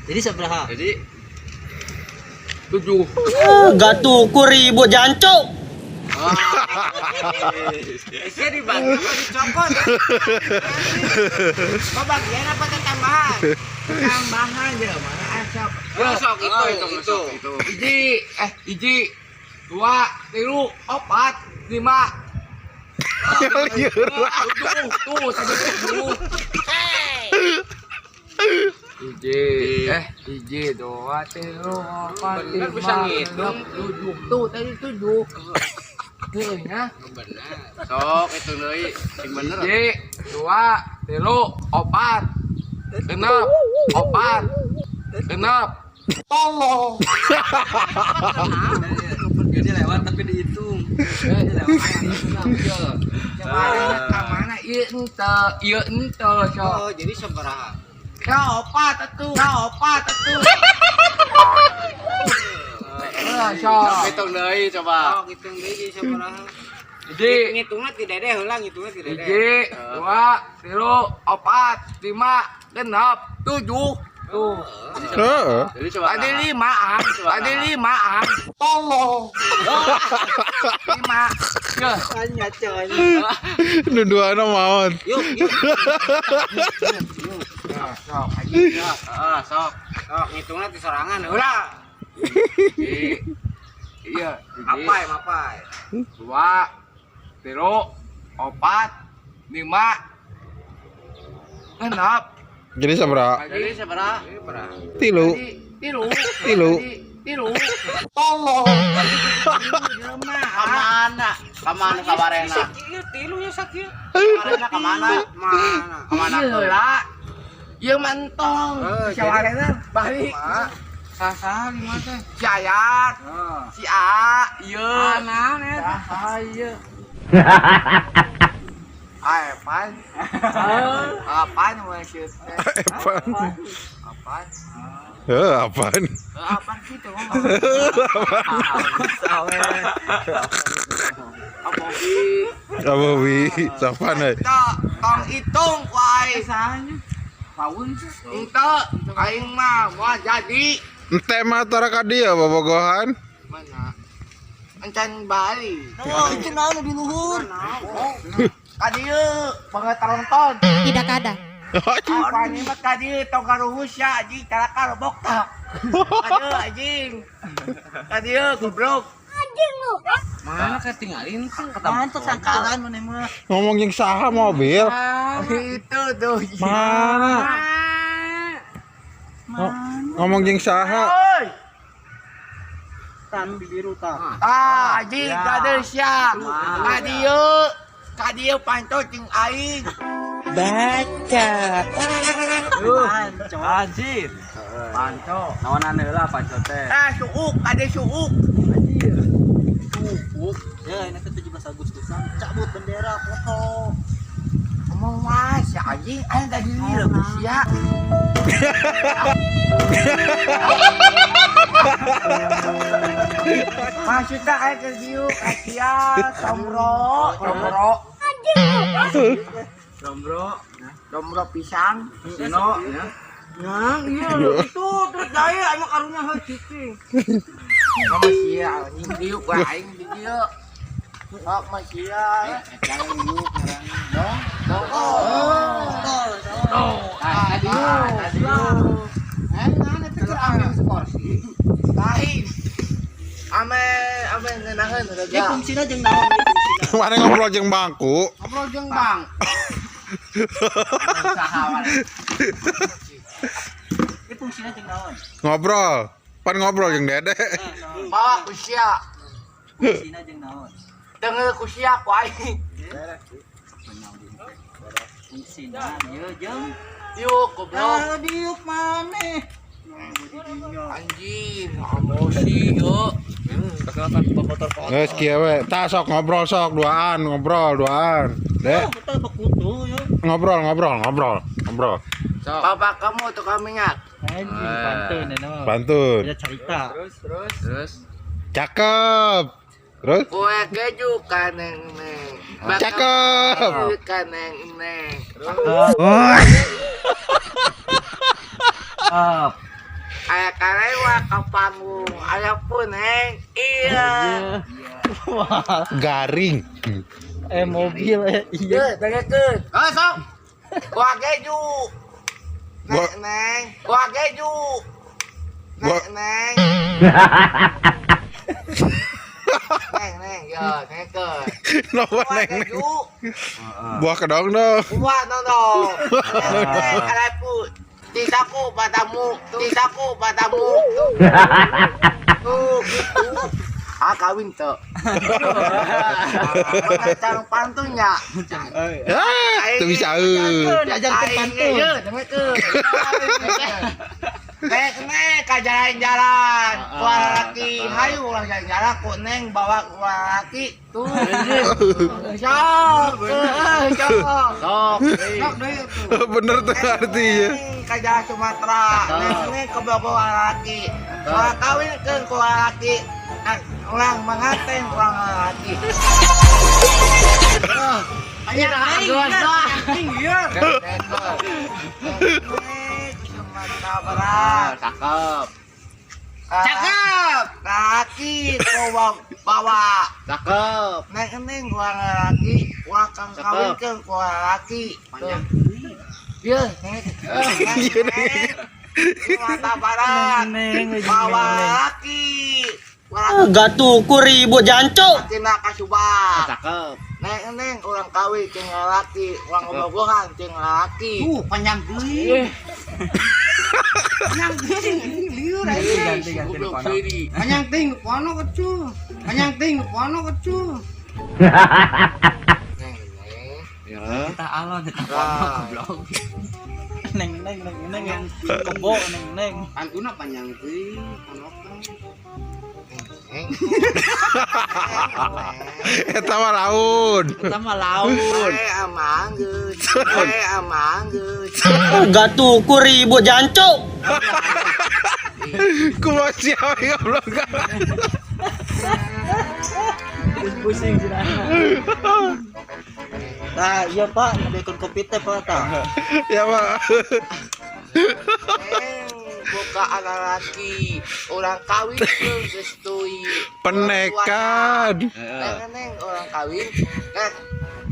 Jadi sabaraha? Jadi 7. Gak tuku ribut jancuk. Sia dibagi apa dicokot? Bagian apa tambahan? Tambahan ya mana asap. Ya sok itu itu itu. Itu. Hiji, hiji, dua, tilu, opat, lima, Lieur. tujuh, tuh, tadi tujuh. Hiji, hiji, dua, tilu, opat, Bener lima, bisa ngitung. enam, tujuh, tuh tadi tujuh. Tuh, ya. Bener. Sok itu deui sing bener. Hiji, dua, tilu, opat, genep, opat, genep. Tolong. Jadi lewat tapi dihitung. Kemana kemana ieu ente, ieu ente sok. Oh, jadi sabaraha? Ya opat atuh, ya opat atuh. Eh, sok. Hitung deui coba. Oh, ngitung deui jadi sabaraha? Hiji, Ngitungna ti Dede heula, ngitungna ti Dede. hiji, dua, tilu, opat, lima, genep, tujuh. Tuh. Heeh. Jadi coba. Tadi lima ah, tadi lima ah. Tolong. Lima. Ya. Tanya coy. Nuduhana maot. Yuk, yuk. Sok, anjing. Ya. Ah, sok. Sok ngitungna ti sorangan heula. Hiji. Iya, hiji. Apai, mapai. Dua, tilu, opat, lima, genep. Jadi sabaraha? Jadi sabaraha? Tilu. Tilu. Tilu. Tilu. Tolong. Kamana? Kamana kabarena? Sakieu tilu ya sakieu. Kabarena kamana? Mana? Kamana? Iya lah. Iya mentong. Eh, Siapa balik. Saha lima teh? Si Ayat, si A, iya. Mana eta? Ah, iya. Ah, apaan? Apaan maksudnya? Apaan? Apaan? Heuh, apaan? Apaan sih tuh? Apa sih? Apa wi? Sapan euy. Tong, tong hitung wae. Sahanya. Paun sih. Ente, aing mah moal jadi. Ente mah tara ka dieu bobogohan. Mana? Encan Bali. Oh, itu naon di luhur. Ka dieu pangatalonton. Tidak ada. Apa ini mah ka dieu tong karuhus ya anjing calaka robok tah. Ka dieu anjing. Ka dieu goblok. Mana ketinggalin tuh? Mantap sangkalan mana mah. Ngomong jeung saha mobil? Itu tuh. Mana? Ngomong jeung saha? Oi. Tan biru ta. Ah, anjing ka dieu sia. Ka dieu. Ka dieu panto jeung aing. Baca. Panco. Anjir. Panco. Naonan heula panco teh. Eh, suuk, ka dieu suuk. Suuk. Ya, ini teh 17 Agustusan cabut bendera foto. Ngomong mas, ya anjing, aing tadi leuh sia. Maksudnya aing ke dieu ka sia, combro, combro. Combro, combro pisang. Sino ya. Nah, iya itu terus daya emang karunya heuh cicing. Ngomong sia anjing diuk wae aing di dieu. Sok mah sia. Jangan diuk ngaran. Dong. Dong. Tuh, tadi. Tadi. Eh, mana teh keur ambil seporsi. Lain. Ame ame ngeunaheun Ini rega. fungsina jeung naon ieu fungsina? Mana ngobrol jeung bangku? Ngobrol jeung Bang. Saha mana? Ieu fungsina jeung naon? Ngobrol. Pan ngobrol jeung Dede. Bawa ku sia. Fungsina jeung naon? Denger ku sia ku aing. Fungsina ieu jeung Yuk goblok. Ah, diuk maneh. Anjing, emosi yuk. Geus kieu we. Tah sok ngobrol sok duaan, ngobrol duaan. Dek, Oh, kita bekutu ya. ngobrol ngobrol ngobrol ngobrol. Sok. Bapak kamu tukang minyak. Anjing pantun ini mah. Pantun. Ada cerita. Terus terus. Terus. Cakep. Terus? Kue keju kaneng neng. Cakep. Kaneng neng. Up. Aya karewa ka panggung, aya pun neng. Iya. Garing. Mobil iya. Ye, dengekeun. Oh, sok. Wah keju. Gua- Neng, neng. Wah keju. Gua- Neng, neng. Neng, neng, yo, dengekeun. Nawa Wah neng neng. keju. Buah kedong dong. Wah, no no. Neng, neng, ada pun. Cintaku padamu, cintaku padamu. Tuh, gitu. Ah, kawin tuh. Cara pantunnya. Ah, teu bisa euy. Diajarkeun pantun. Iya, dengekeun. Neng, neng, ka jalan-jalan. Ku laki, hayu ulah jalan-jalan ku neng bawa ku laki. Tuh. Sok, sok. Sok. Sok deui tuh. Bener tuh artinya. Neng, ka jalan Sumatera. Neng, neng ke Bogor laki. Ulah kawin keun ku laki. Ulang mangaten urang laki. Panjang teuing, iya. Neng, ke Sumatera Barat. Cakep. Cakep. Laki bawa bawa. Cakep. Neng neng gua laki, gua kang kawin ke gua laki. Panjang. Iya, neng. Neng. Sumatera Barat. Neng, Bawa laki. Gua Gak tuku ribut jancuk. laki nak kasubah. Cakep. Neng neng urang kawin jeung laki, urang bobogohan jeung laki. Tuh, panjang teuing. Panjang teuing, lieur aing. Ganti ganti Goblok kono. siri. Panjang teuing pono kecu. Panjang teuing pono kecu. Neng neng. Ya. Kita alon kita kono goblok. Neng neng neng neng kebo neng neng. Pantuna panjang teuing, pono teh. Neng. Eta mah laun. Kita mah laut. Eh amang geus. Eh amang geus. Gak tuku ribut jancuk. Kumaha siapa goblok. Pusing sih. Nah, iya Pak, ngebekeun kopi teh Pak tah. Ya Pak. Neng, buka anak laki, orang kawin keun geus teuing. Penekan. Neng neng orang kawin, neng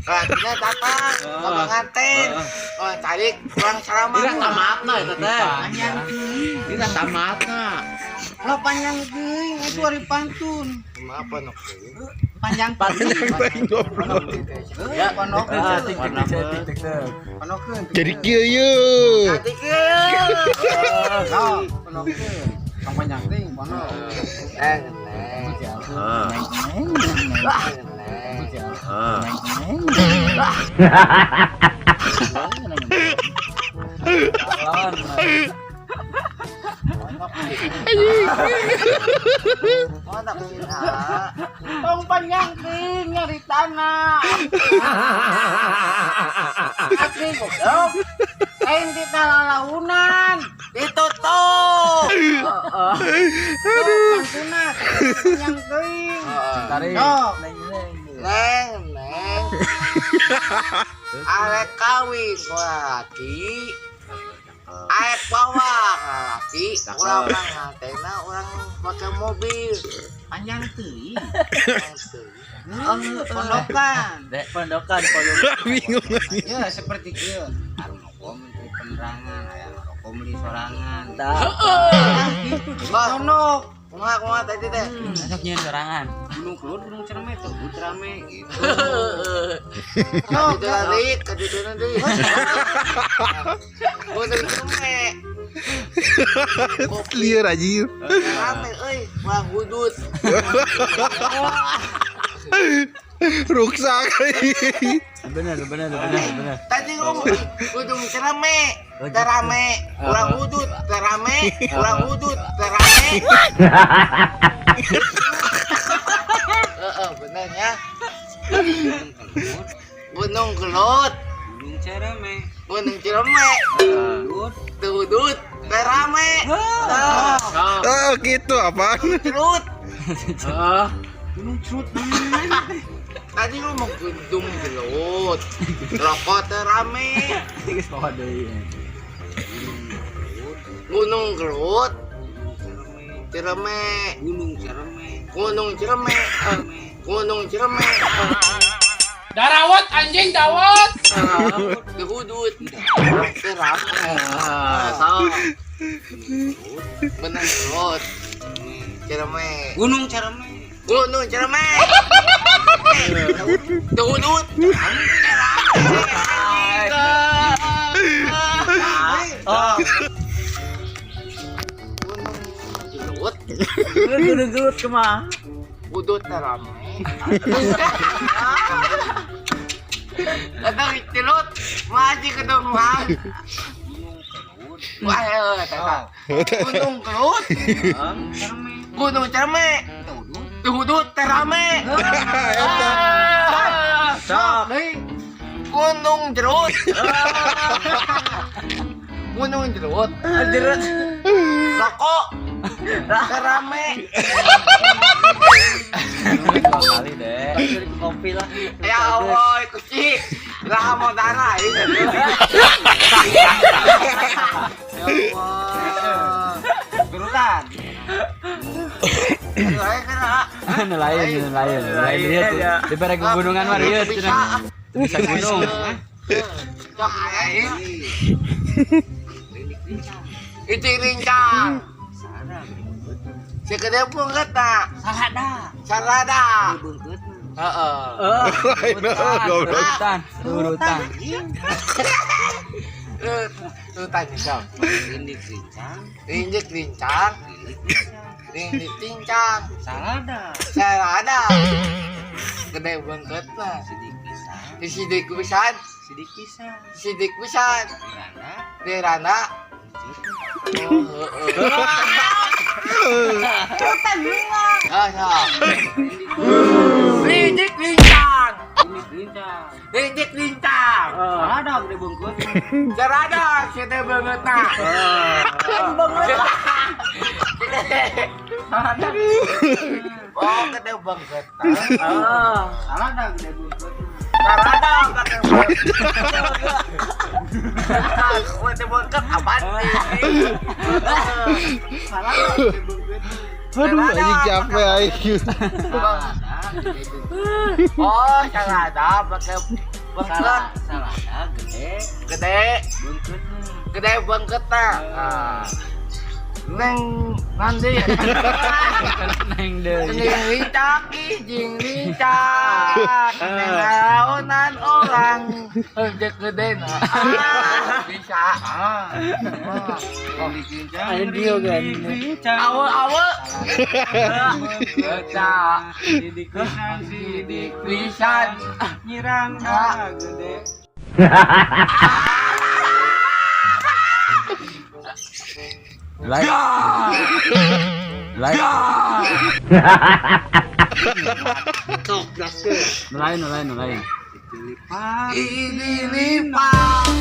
lakina datang, ke pengantin, orang tarik, orang salaman. Tidak tamatna eta teh. Panjang teuing. Tidak tamatna. Lah panjang teuing itu ari pantun. Maaf nok. Panjang teuing. Teuing goblok. Ya, pono. Ah, tik tik tik tik tik. Ponokeun. Jadi kieu ye. Nanti kieu. Sok, ponokeun. Tong panjang teuing pono. Neng neng. Neng Neng neng. neng. Mana sih? Tong panjang teuing nyari tanah. Asli goblok. Aing di lalaunan. Ditutup. Aduh. Pantuna panjang teuing. Tarik. Sok. Neng neng. Neng neng. Arek kawin ku laki. Arek bawa laki. Urang mangantena urang pakai mobil. Panjang teuing. Neng teuing. Pondokan. Dek pondokan payung. Bingung. Ya seperti kieu. Arung rokok menteri penerangan, aya rokok beli sorangan. Tah. Nah, gitu. Ponok. Kumaha kumaha tadi teh? Sok nyieun sorangan. Gunung Kelut, Gunung Cerme tuh, Cerme gitu. Kaditu deui, kaditu deui. Gunung Cerme. Lieur anjir. Rame euy, urang hudut. Ruksak. Bener bener bener bener. Tadi ngomong gunung Cerme, terame, urang hudut, terame, urang hudut, terame. Heeh, bener ya. Gunung Gelut, Gunung Cerme. Gunung Cireme, Kelut. Tuhudut, terame. Tah, Sok. Oh, gitu apaan? Cerut. Heeh. Gunung Cerut. Tadi ngomong gunung Gelut. Rokok terame. Geus bawa deui. Gunung Gelut, Cireme. Gunung Cireme. Gunung Cireme. Gunung Cireme. Darawat anjing dawat. Dihudut. Terap. So. Bener terus. Cireme. Gunung Cireme. Gunung Cireme. Dihudut. Terap. Gunung Gelut. Gunung Gelut kumaha? Udut terame. Kadang celut, masih kedung mah. Wah, tata. Gunung Gelut. Gunung Cireme. Dihudut terame. Sok. Gunung Jerut. Gunung Jerut. Jerut. Rokok. Terame. Dua kali deh. Kopi lah. Ya Allah, kucing. Lah mau darah ini. Ya Allah. Gerutan. Nu lain, nu lain, nu lain lieu tuh. Di bare gunungan mah lieu cenah. Bisa gunung. Cok aing. Itu rincang. Segede beungkeutna. Sarada. Sarada. Beungkeutna. Heeh. Urutan, urutan. Urutan sok. Rindik rincang. Rindik rincang. Rindik rincang. Sarada. Sarada. Gede beungkeutna. Sidik pisan. Sidik pisan. Sidik pisan. Sidik pisan. Dirana. Dirana. Oh, heeh. Ah, sok. Rindik rincang. Rindik rincang. Rindik rincang. Sarada gede beungkeutna. Sarada gede beungkeutna. Oh, gede beungkeutna. Sarada gede beungkeutna. Sarada gede beungkeutna. Gede beungkeut apaan sih? Sarada gede beungkeutna. Aduh, anjing capek aing. Oh, sarada pakai beungkeut. Sarada gede Gede, beungkeutna. gede beungkeutna. Ah. Neng nanti. Neng deui. Jing lincak, jing lincak. Neng launan orang. Gede gede nah. Bisa. Rindik rincang. Ayo dia kan. Awe awe. Baca. Sidik pisan. Sidik pisan. Nyirang gede. Like. Like. Nu lain, nu lain, nu lain. Ini lipat.